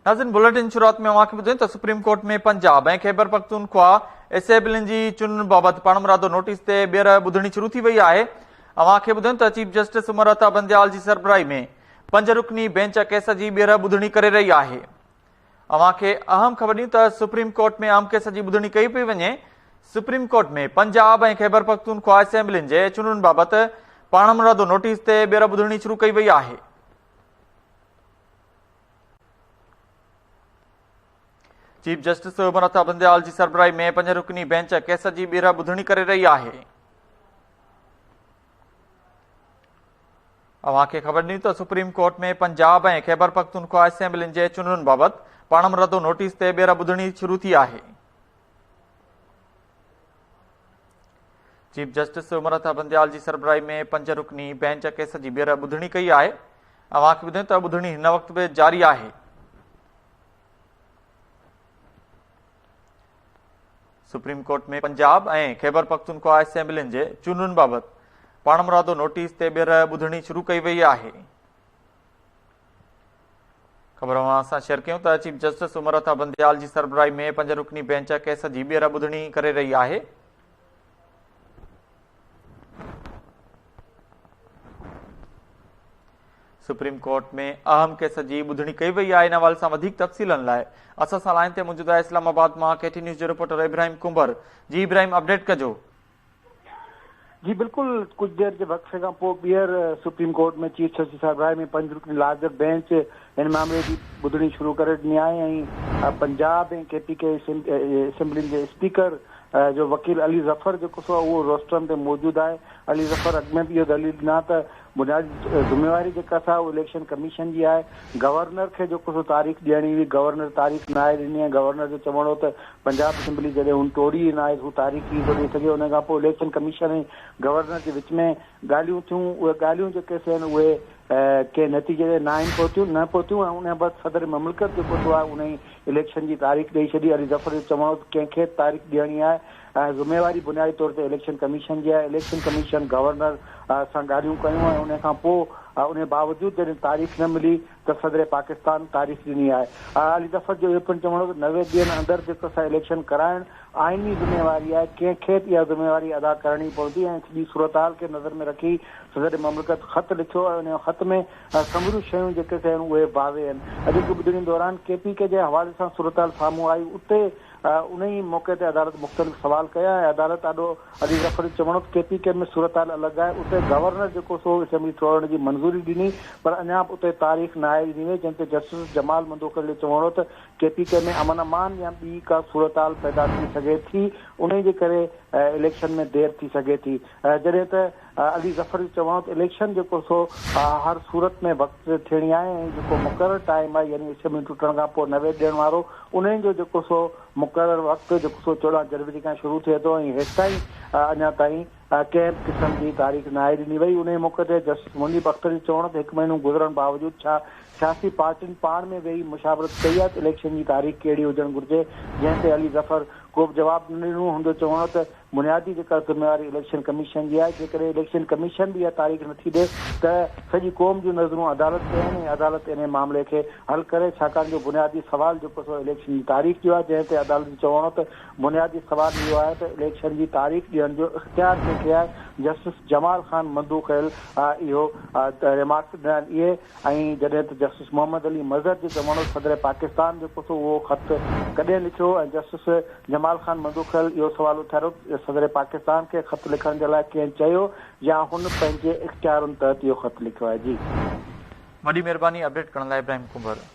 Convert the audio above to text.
ناظرين بليٽن شروعات ۾ اوهان کي ٻڌايون ته سپريم ڪورٽ ۾ پنجاب ۽ خيبر پختونخوا اسيمبلين جي چونڊن بابت پاڻمرادو نوٽيس تي ٻيهر ٻڌڻي شروع ٿي وئي آهي. اوهان کي ٻڌايون ته چيف جسٽس عمر عطا بنديال جي سربراهي ۾ پنج رڪني بينچ ڪيس جي ٻيهر ٻڌڻي ڪري رهي آهي. اوهان کي اهم خبر ڏيون ته سپريم ڪورٽ ۾ اهم ڪيس جي ٻڌڻي ڪئي پئي وڃي. سپريم ڪورٽ ۾ پنجاب ۽ خيبر پختونخوا اسيمبلين جي چونڊن بابت پاڻمرادو نوٽيس تي ٻيهر ٻڌڻي شروع ڪئي وئي آهي. چيف جسٽس عمر عطا بنديال جي سربراهي ۾ پنج رڪني بينچ ڪيس جي ٻيهر ٻڌڻي ڪري رهي آهي. اوهان کي خبر ڏني ته سپريم ڪورٽ ۾ پنجاب ۽ خيبر پختونخوا اسيمبلين جي چونڊن بابت پاڻمرادو نوٽيس تي ٻيهر ٻڌڻي شروع ٿي آهي. چيف جسٽس عمر عطا بنديال جي سربراهي ۾ پنج رڪني بينچ ڪيس جي ٻيهر ٻڌڻي ڪئي آهي. اوهان کي ٻڌايون ته ٻڌڻي هن وقت به جاري آهي. سپريم ڪورٽ ۾ پنجاب ۽ خيبر پختونخوا اسيمبلين جي چونڊن بابت پاڻمرادو نوٽيس تي ٻيهر ٻڌڻي شروع ڪئي وئي آهي. خبر اوهان سان شيئر ڪيون ته چيف جسٽس عمر عطا بنديال جي سربراهي ۾ پنج رڪني بينچ ڪيس جي ٻيهر ٻڌڻي ڪري رهي آهي. سپريم ڪورٽ ۾ اهم ڪيس جي ٻڌڻي ڪئي وئي آهي. ان حوالي سان وڌيڪ تفصيلن لاء اسان سان لائين تي موجود آهي اسلام آباد مان ڪي ٽي نيوز جو رپورٽر ابراهيم ڪنڀر. جي ابراهيم اپڊيٽ ڪجو. جي بلڪل ڪجهه دير جي وقفي کان پوء ٻيهر سپريم ڪورٽ ۾ چيف جسٽس سربراهي ۾ پنج رڪني لارجر بينچ هن معاملي جي ٻڌڻي شروع ڪري ڏني آهي ۽ پنجاب ۽ ڪي پي ڪي اسيمبلين جي اسپيڪر جو وڪيل علي ظفر جيڪو سو اهو روسٽرم تي موجود آهي. علي ظفر اڳ ۾ به اهو دليل ڏنا ته بنيادي ذميواري جيڪا سا اها اليڪشن ڪميشن جي آهي، گورنر کي جيڪو سو تاريخ ڏيڻي هئي، گورنر تاريخ ناهي ڏني ۽ گورنر جو چوڻ هو ته پنجاب اسيمبلي جڏهن هن ٽوڙي ئي ناهي ته هو تاريخ ڪيئن ٿو ڏئي سگهي، ان کان پوء اليڪشن ڪميشن ۽ گورنر جي وچ ۾ ڳالهيون ٿيون، اهي ڳالهيون جيڪي سي آهن اهي ڪنهن نتيجي تي ناهن پهتيون نه پهتيون ۽ ان بعد صدر مملڪت جيڪو سو آهي انهي اليڪشن جي تاريخ ڏئي ڇڏي، علي ظفر جو چوڻ هو ته ڪنهن کي تاريخ ڏيڻي آهي ۽ ذميواري بنيادي طور تي اليڪشن ڪميشن جي آهي، اليڪشن ڪميشن گورنر سان ڳالهيون ڪيون ۽ ان کان پوء ان باوجود جڏهن تاريخ نه ملي ته صدر پاڪستان تاريخ ڏني آهي. علي ظفر جو اهو پڻ چوڻ هو ته 90 ڏينهن اندر جيڪو سا اليڪشن ڪرائڻ آئيني ذميواري آهي، ڪنهن کي به اها ذميواري ادا ڪرڻي پوندي ۽ سڄي صورتحال کي نظر ۾ رکي صدر مملڪت خط لکيو ۽ ان خط ۾ سموريون شيون جيڪي سي آهن اهي واضح آهن. اڄوڪي ٻڌڻي دوران ڪي پي ڪي جي حوالي سان صورتحال سامهون آئي اتي ان ئي موقعي تي عدالت مختلف سوال ڪيا ۽ عدالت آڏو علي ظفر جو چوڻ هو ته ڪي پي ڪي ۾ صورتحال الڳ آهي اتي گورنر جيڪو سو اسيمبلي ٽوڙڻ جي منظوري ڏني پر اڃا به اتي تاريخ ناهي ڏني وئي جنهن تي جسٽس جمال مندوخيل جو چوڻ هو ته ڪي پي ڪي ۾ امن امان يا ٻي ڪا صورتحال پيدا ٿي سگهي ٿي انهي جي ڪري اليڪشن ۾ دير ٿي سگهي ٿي جڏهن ته علي ظفر جو چوڻ هو ته اليڪشن جيڪو سو هر صورت ۾ وقت تي ٿيڻي آهي ۽ جيڪو مقرر ٽائيم آهي يعني اسيمبلي ٽٽڻ کان پوء 90 ڏينهن وارو انهن جو جيڪو سو مقرر وقت جيڪو سو 14 جنوري کان شروع ٿئي ٿو ۽ هيستائين اڃا تائين ڪنهن به قسم جي تاريخ ناهي ڏني وئي. انهي موقعي تي جسٽس منيب اختر جو چوڻ هو ته هڪ مهينو گذرڻ باوجود ڇا سياسي پارٽين پاڻ ۾ ويهي مشاورت ڪئي آهي ته اليڪشن جي تاريخ ڪهڙي هجڻ گهرجي جنهن تي علي ظفر ڪوبه جواب نه ڏنو هن جو چوڻ هو ته بنيادي جيڪا ذميواري اليڪشن ڪميشن جي آهي، جيڪڏهن اليڪشن ڪميشن به اها تاريخ نٿي ڏئي ته سڄي قوم جون نظرون عدالت تي آهن ۽ عدالت انهي معاملي کي حل ڪري، ڇاڪاڻ جو بنيادي سوال جيڪو سو اليڪشن جي تاريخ جو آهي، جنهن تي عدالت جو چوڻ هو ته بنيادي سوال اهو آهي ته اليڪشن جي تاريخ ڏيڻ جو اختيار ڪنهن کي آهي، جسٽس جمال خان مندوخيل اهو ريمارڪس ڏنا آهن اهي. ۽ جڏهن ته جسٽس محمد علي مظهر جو چوڻ هو صدر پاڪستان جيڪو سو اهو خط ڪڏهن لکيو ۽ جسٽس جمال خان مندوخيل اهو سوال اٿاريو ته صدر پاڪستان کي خط لکڻ جي لاء ڪنهن چيو يا هن پنهنجي اختيارن تحت اهو خط لکيو آهي جي. وڏي مهرباني اپڊيٽ ڪرڻ لاء ابراهيم ڪنڀر.